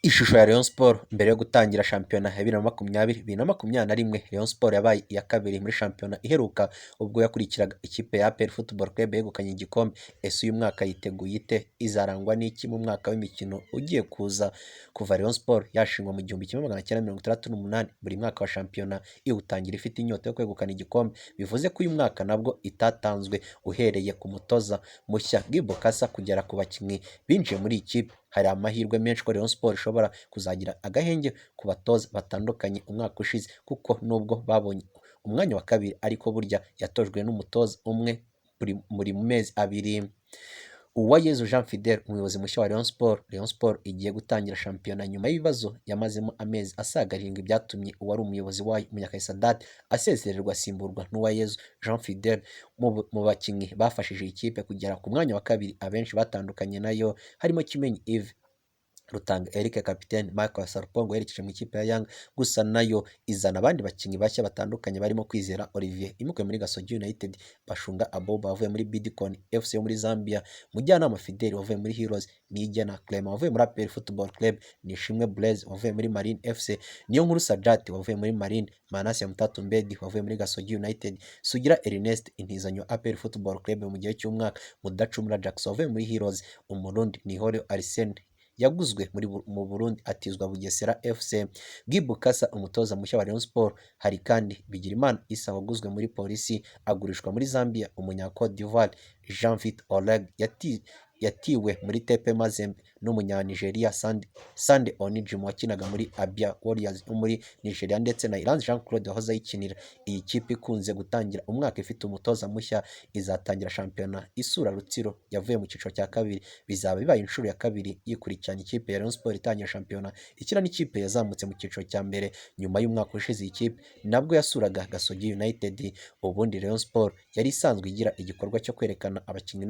Ishusho ya Rayon Sports mbere yo gutangira shampiyona ya 2020 2021. Rayon Sports yabaye iya kabiri muri shampiyona iheruka ubwo yakurikiraga ikipe ya APR Football Club yegukanye igikombe. Ese uyu mwaka yiteguye ite? Izarangwa n'iki mu mwaka w'imikino ugiye kuza? Kuva Rayon Sports yashingwa mu 1968, buri mwaka wa shampiyona iwutangira ifite inyota yo kwegukana igikombe, bivuze ko uyu mwaka nabwo itatanzwe. Uhereye ku mutoza mushya Guy Bukasa kugera ku bakinnyi binjiye muri iyi kipe, hari amahirwe menshi ko Rayon Sports ishobora kuzagira agahenge ku batoza batandukanye umwaka ushize, kuko nubwo babonye umwanya wa kabiri ariko burya yatojwe n'umutoza umwe buri mu mezi 2. Uwayezu Jean Fidele, umuyobozi mushya wa Rayon Sports. Rayon Sports igiye gutangira shampiyona nyuma y'ibibazo yamazemo amezi asaga 7, byatumye uwari umuyobozi wayo Munyakazi Sadate asezererwa asimburwa n'Uwayezu Jean Fidele. Mu bakinnyi bafashije ikipe kugera ku mwanya wa kabiri, abenshi batandukanye nayo, harimo Kimenyi Yves, Rutanga Eric kapiteni, Michael Sarpong werekeje mu ikipe ya Yanga, gusa nayo izana abandi bakinnyi bashya batandukanye barimo Kwizera Olivier imukuye muri Gasogi United, Bashunga Aboba wavuye muri Bidcon FC yo muri Zambia, Mujyanama Fidel wavuye muri Heroes, Niyigena Clement wavuye muri APR Football Club, Nishimwe Blaise wavuye muri Marine FC, Niyonkuru Sajati wavuye muri Marine, Manase Mutatu Mbedi wavuye muri Gasogi United, Sugira Ernest intizanyo APR Football Club mu gihe cy'umwaka, Mudacumura Jackson wavuye muri Heroes, Umurundi Nihore Arsene yaguzwe mu Burundi atizwa Bugesera FC. Guy Bukasa, umutoza mushya wa Rayon Sports. Hari kandi Bigirimana Issa waguzwe muri Polisi agurishwa muri Zambia, umunya Cote d'Ivoire Jean Vite Oleg yatiwe muri TP Mazembe n'umunya-Nigeria Sunday Oninjim wakinaga muri Abia Warriors yo muri Nigeria, ndetse na Iranzi Jean Claude wahoze ayikinira. Iyi kipe ikunze gutangira umwaka ifite umutoza mushya, izatangira shampiyona isura Rutsiro yavuye mu cyiciro cya kabiri. Bizaba bibaye inshuro ya kabiri yikurikiranya ikipe ya Rayon Sports itangira shampiyona ikina n'ikipe yazamutse mu cyiciro cya mbere. Nyuma y'umwaka ushize iyi kipe nabwo yasuraga Gasogi United. Ubundi Rayon Sports yari isanzwe igira igikorwa cyo kwerekana abakinnyi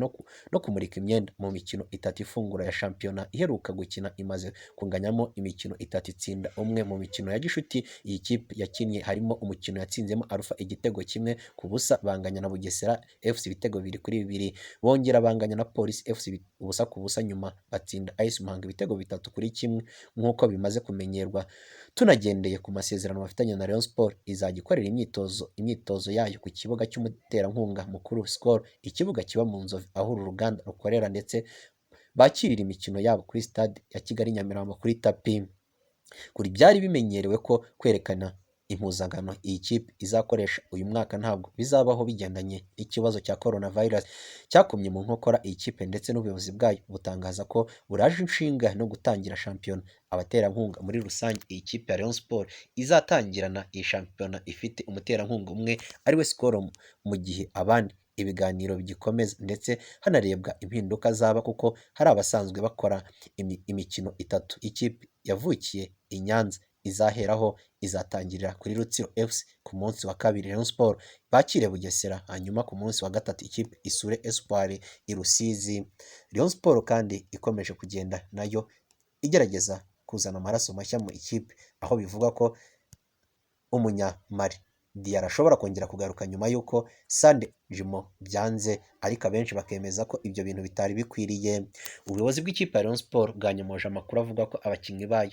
no kumurika imyenda mu mikino itatu ifungura ya shampiyona iheruka gukina, imaze kunganyamo imikino itatu, itsinda umwe. Mu mikino ya gishuti iyi kipe yakinnye harimo umukino yatsinzemo Alpha igitego 1-0, banganya na Bugesera FC ibitego 2-2, bongera banganya na Police FC 0-0, nyuma batsinda AS Muhanga ibitego 3-1. Nk'uko bimaze kumenyerwa, tunagendeye ku masezerano bafitanye na Rayon Sports, izajya ikorera imyitozo yayo ku kibuga cy'umuterankunga mukuru Skol, ikibuga kiba mu Nzovu aho uru ruganda rukorera, ndetse bakirira imikino yabo kuri Stade ya Kigali Nyamirambo kuri tapi. Kuri byari bimenyerewe ko kwerekana impuzankano iyi kipe izakoresha, uyu mwaka ntabwo bizabaho bigendanye n'ikibazo cya coronavirus cyakomye mu nkokora iyi kipe, ndetse n'ubuyobozi bwayo butangaza ko buraje inshinga no gutangira shampiyona. Abaterankunga muri rusange, iyi kipe ya Rayon Sports izatangirana iyi shampiyona ifite umuterankunga umwe ariwe Skol, mu gihe abandi ibiganiro bigikomeza ndetse hanarebwa impinduka zaba, kuko hari abasanzwe bakora imikino itatu ikipe yavukiye i Nyanza izaheraho. Izatangirira kuri Rutsiro FC ku munsi wa kabiri, Rayon Sports bakire Bugesera, hanyuma ku munsi wa gatatu ikipe isure Espoir i Rusizi. Rayon Sports kandi ikomeje kugenda nayo igerageza kuzana amaraso mashya mu ikipe, aho bivugwa ko umunyamali Diarra ashobora kongera kugaruka nyuma y'uko Sande Jimo byanze, ariko abenshi bakemeza ko ibyo bintu bitari bikwiriye. Ubuyobozi bw'ikipe ya Rayon Sports bwanyomoje amakuru avuga ko abakinnyi bayo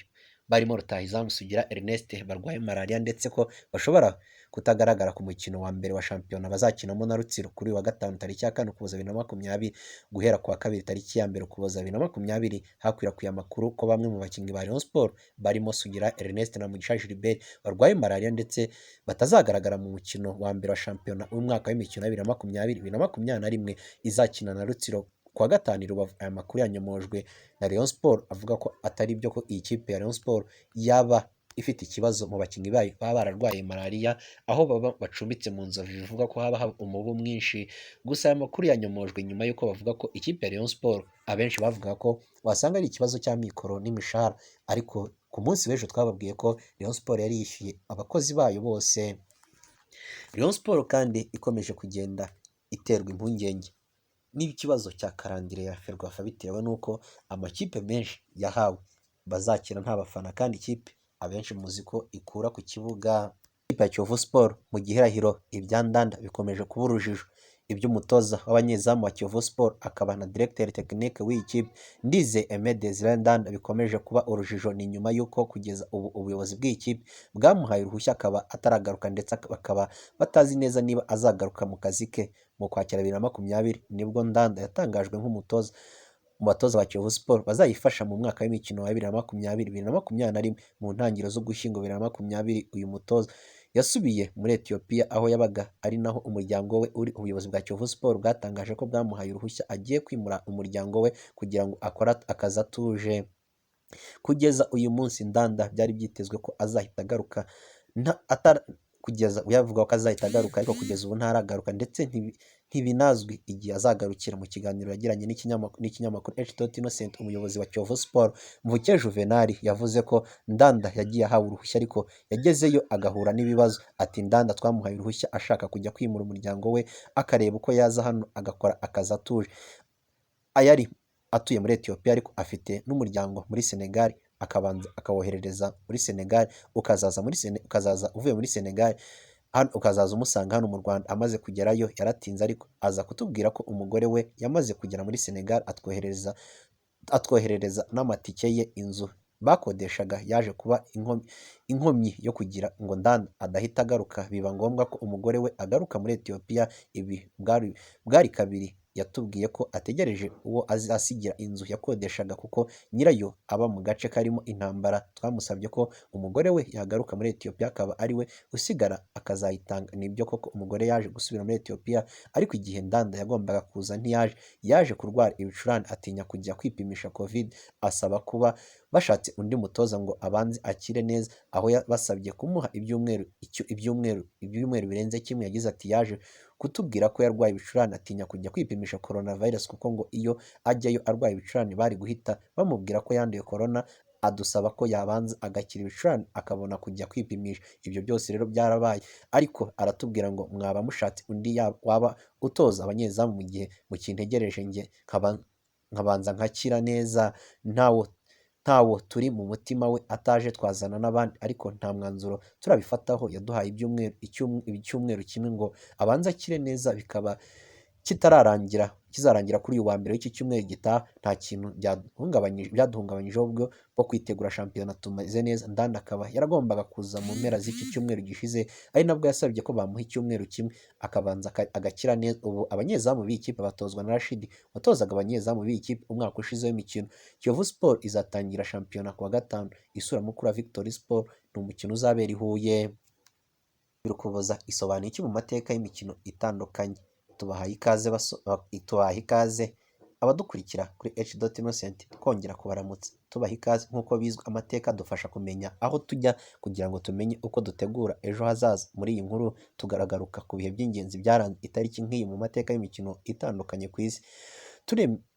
barimo rutahizamu Sugira Ernest barwaye malariya, ndetse ko bashobora kutagaragara ku mukino wa mbere wa shampiyona bazakinamo na Rutsiro kuri uyu wa gatanu tariki ya 4 Ukuboza 2020. Guhera ku wa kabiri tariki ya 1 Ukuboza 2020 hakwirakwiye amakuru ko bamwe mu bakinnyi ba Rayon Sports barimo Sugira Ernest na Mugisha Gilbert barwaye malariya, ndetse batazagaragara mu mukino wa mbere wa shampiyona w'umwaka w'imikino ya 2020 2021 izakina na Rutsiro kuwa gatanu i Rubavu. Aya makuru yanyomojwe na Rayon Sports, avuga ko atari byo, ko iyi kipe ya Rayon Sports yaba ifite ikibazo mu bakinnyi bayo baba bararwaye malariya. Aho baba bacumbitse mu nzovu bivuga ko haba haba umubu mwinshi. Gusa aya makuru yanyomojwe nyuma y'uko bavuga ko ikipe ya Rayon Sports, abenshi bavuga ko wasanga ari ikibazo cy'amikoro n'imishahara, ariko ku munsi w'ejo twababwiye ko Rayon Sports yari yishyuye abakozi bayo bose. Rayon Sports kandi ikomeje kugenda iterwa impungenge n'ikibazo cya calendrier ya Ferwafa, bitewe n'uko amakipe menshi yahawe bazakina nta bafana, kandi ikipe abenshi muzi ko ikura ku kibuga. Ikipe ya Kiyovu Sports mu gihirahiro, ibyandanda bikomeje kuba urujijo. Iby'umutoza w'abanyezamu wa Kiyovu Sport akaba na directeur technique w'iyi kipe, Ndizeye Aime Desire Ndanda, bikomeje kuba urujijo. Ni nyuma y'uko kugeza ubu ubuyobozi bw'iyi kipe bwamuhaye uruhushya akaba ataragaruka, ndetse bakaba batazi neza niba azagaruka mu kazi ke. Mu Kwakira 2020 nibwo Ndanda yatangajwe nk'umutoza mu batoza ba Kiyovu Sport bazayifasha mu mwaka w'imikino wa 2020 2021. Mu ntangiriro z'Ugushyingo 2020 uyu mutoza yasubiye muri Ethiopia aho yabaga ari naho umuryango we uri. Ubuyobozi bwa Kiyovu Sport bwatangaje ko bwamuhaye uruhushya agiye kwimura umuryango we kugira ngo akore akazi atuje. Kugeza uyu munsi Ndanda byari byitezwe ko azahita agaruka, kugeza yavuga ko azahita agaruka, ariko kugeza ubu ntaragaruka, ndetse ntibinazwi igihe azagarukira. Mu kiganiro yagiranye n'ikinyamakuru H. Innocent, umuyobozi wa Kiyovu Sport Mvukiye Juvenal yavuze ko Ndanda yagiye ahawe uruhushya ariko yagezeyo agahura n'ibibazo. Ati: "Ndanda twamuhaye uruhushya ashaka kujya kwimura umuryango we, akareba uko yaza hano agakora akazi atuje. Ayari atuye muri Ethiopia ariko afite n'umuryango muri Senegal, akabanza akawoherereza muri Senegal, ukazaza uvuye muri Senegal hano, ukazaza umusanga hano mu Rwanda. Amaze kugerayo yaratinze, ariko aza kutubwira ko umugore we yamaze kugera muri Senegal, atwoherereza n'amatike ye. Inzu bakodeshaga yaje kuba inkomyi yo kugira ngo Ndanda adahita agaruka, biba ngombwa ko umugore we agaruka muri Ethiopia. Ibi bwari kabiri. Yatubwiye ko ategereje uwo azasigira inzu yakodeshaga kuko nyirayo aba mu gace karimo intambara. Twamusabye ko umugore we yagaruka muri Ethiopia akaba ari we usigara akazayitanga. Nibyo koko umugore yaje gusubira muri Ethiopia, ariko igihe Ndanda yagombaga kuza ntiyaje. Yaje kurwara ibicurane, atinya kujya kwipimisha Covid, asaba kuba bashatse undi mutoza ngo abanze akire neza, aho basabye kumuha ibyumweru birenze kimwe. Yagize ati: 'Yaje kutubwira ko yarwaye ibicurane, atinya kujya kwipimisha coronavirus kuko ngo iyo ajyayo arwaye ibicurane bari guhita bamubwira ko yanduye corona. Adusaba ko yabanza agakira ibicurane akabona kujya kwipimisha. Ibyo byose rero byarabaye, ariko aratubwira ngo mwaba mushatse undi waba utoza abanyezamu mu gihe mukintegereje, njye nkabanza nkakira neza. Ntawo turi mu mutima we, ataje twazana n'abandi, ariko nta mwanzuro turabifataho. Yaduhaye icyumweru kimwe ngo abanze akire neza, bikaba kitararangira, kizarangira kuri uyu wa mbere w'iki cyumweru gitaha. Nta kintu byaduhungabanyijeho ubwo bwo kwitegura shampiyona, tumeze neza.' Ndanda akaba yaragombaga kuza mu mpera z'iki cyumweru gishize, ari nabwo yasabye ko bamuha icyumweru kimwe akabanza agakira neza. Ubu abanyezamu b'iyi kipe batozwa na Rashid watozaga abanyezamu b'iyi kipe umwaka ushize w'imikino. Kiyovu Sport izatangira shampiyona ku wa gatanu isura Mukura Victory Sport, ni umukino uzabera i Huye. Ukuboza isobanuye iki mu mateka y'imikino itandukanye? Tubahaye ikaze abadukurikira kuri H. Innocent, twongera kubaramutsa tubaha ikaze. Nk'uko bizwi, amateka adufasha kumenya aho tujya kugira ngo tumenye uko dutegura ejo hazaza. Muri iyi nkuru tugaragaruka ku bihe by'ingenzi byaranze itariki nk'iyi mu mateka y'imikino itandukanye ku isi.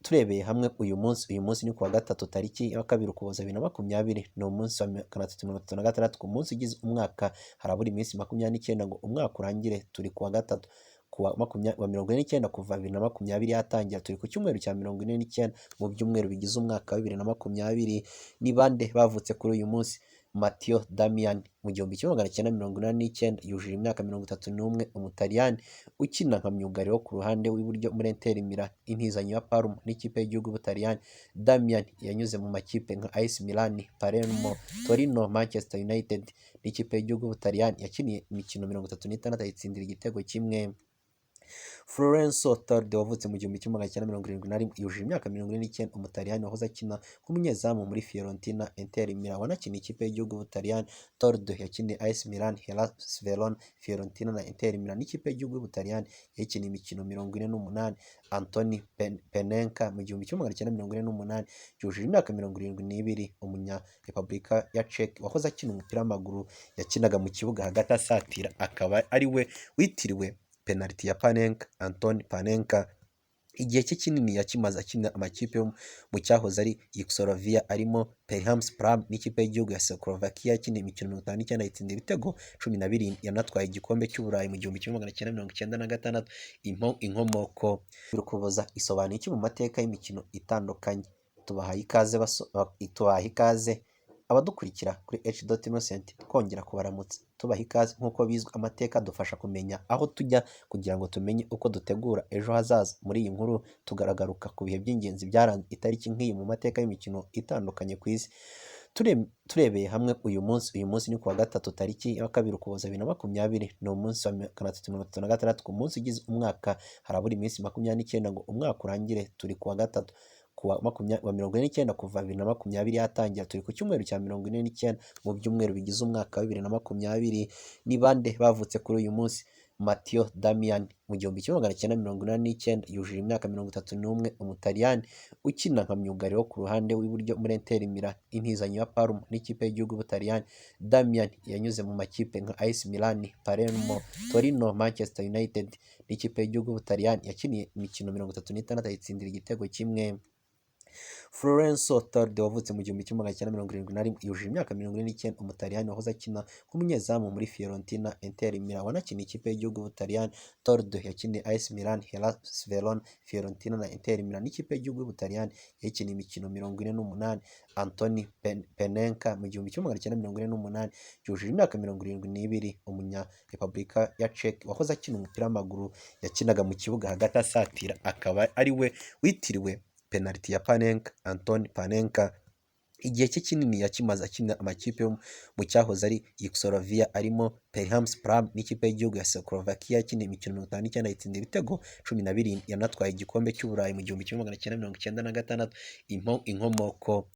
Turebeye hamwe uyu munsi ni kuwa gatatu tariki ya 2 Ukuboza 2020, ni umunsi wa 336 ku munsi ugize umwaka. Harabura iminsi 29 ngo umwaka urangire. Turi kuwa gatatu kuwa wa 49 kuva 2020 yatangira. Turi ku cyumweru cya 49 mu byumweru bigize umwaka wa 2020. Ni bande bavutse kuri uyu munsi? Matteo Darmian, mu 1989, yujuje imyaka 31, Umutaliyani ukina nka myugariro ku ruhande rw'iburyo muri Inter Milan, intizanyo ya Parma n'ikipe y'igihugu y'Ubutaliyani. Darmian yanyuze mu makipe nka AC Milan, Palermo, Torino, Manchester United n'ikipe y'igihugu y'Ubutaliyani. Yakiniye imikino 36, ayitsindira igitego kimwe. Florenzo Toldo, wavutse mu 1971, yujuje imyaka 49, Umutaliyani wahoze akina nk'umunyezamu muri Fiorentina, Inter Milan, wanakiniye ikipe y'igihugu y'Ubutaliyani. Toldo yakiniye AC Milan, Hellas Verona, Fiorentina na Inter Milan n'ikipe y'igihugu y'Ubutaliyani yakiniye imikino 48. Antonin Panenka, mu 1948, yujuje imyaka 72, umunya Repubulika ya Czech wahoze akina umupira w'amaguru, yakinaga mu kibuga hagati asatira, akaba ari we witiriwe penaliti ya Panenka. Antonin Panenka igihe cye kinini yakimaze akina amakipe yo mu cyahoze ari Yugoslavia arimo Partizan n'ikipe y'igihugu ya Slovakia. Yakiniye imikino 59, ayitsinda ibitego 17, yanatwaye igikombe cy'Uburayi mu 1996. Inkomoko Ukuboza isobanuye iki mu mateka y'imikino itandukanye? Tubahaye ikaze. Abadukurikira kuri H. Innocent, twongera kubaramutsa, tubaha ikaze. Nk'uko bizwi, amateka adufasha kumenya aho tujya kugira ngo tumenye uko dutegura ejo hazaza. Muri iyi nkuru tugaragaruka ku bihe by'ingenzi byaranze itariki nk'iyi mu mateka y'imikino itandukanye ku isi. Turebeye hamwe uyu munsi ni kuwa gatatu, tariki ya 2 Ukuboza 2020, ni umunsi wa 336 ku munsi ugize umwaka. Harabura iminsi 29 ngo umwaka urangire. Turi kuwa gatatu, kuwa wa 49 kuva 2020 yatangira. Turi ku cyumweru cya 49 mu byumweru bigize umwaka wa 2020. Ni bande bavutse kuri uyu munsi? Matteo Darmian, mu 1989, yujuje imyaka 31, Umutaliyani ukina nka myugariro ku ruhande w'iburyo muri Inter Milan, intizanyo ya Parma n'ikipe y'igihugu y'Ubutaliyani. Darmian yanyuze mu makipe nka AC Milan, Palermo, Torino, Manchester United n'ikipe y'igihugu y'Ubutaliyani. Yakiniye imikino 36, ayitsindira igitego kimwe. Florenzo Toldo, wavutse mu 1971, yujuje imyaka 49, Umutaliyani wahoze akina nk'umunyezamu muri Fiorentina, Inter Milan, wanakiniye ikipe y'igihugu y'Ubutaliyani. Toldo yakiniye AC Milan, Hellas Verona, Fiorentina na Inter Milan n'ikipe y'igihugu y'Ubutaliyani yakiniye imikino 48. Antonin Panenka, mu 1948, yujuje imyaka 72, umunya Repubulika ya Czech wahoze akina umupira w'amaguru. Yakinaga mu kibuga hagati asatira, akaba ari we witiriwe penaliti ya Panenka. Antonin Panenka igihe cye kinini yakimaze akina amakipe yo mu cyahoze ari Yugoslavia, arimo Partizan Prague n'ikipe y'igihugu ya Slovakia. Yakiniye imikino 59, ayitsinda ibitego 17, yanatwaye igikombe cy'Uburayi mu 1996. Inkomoko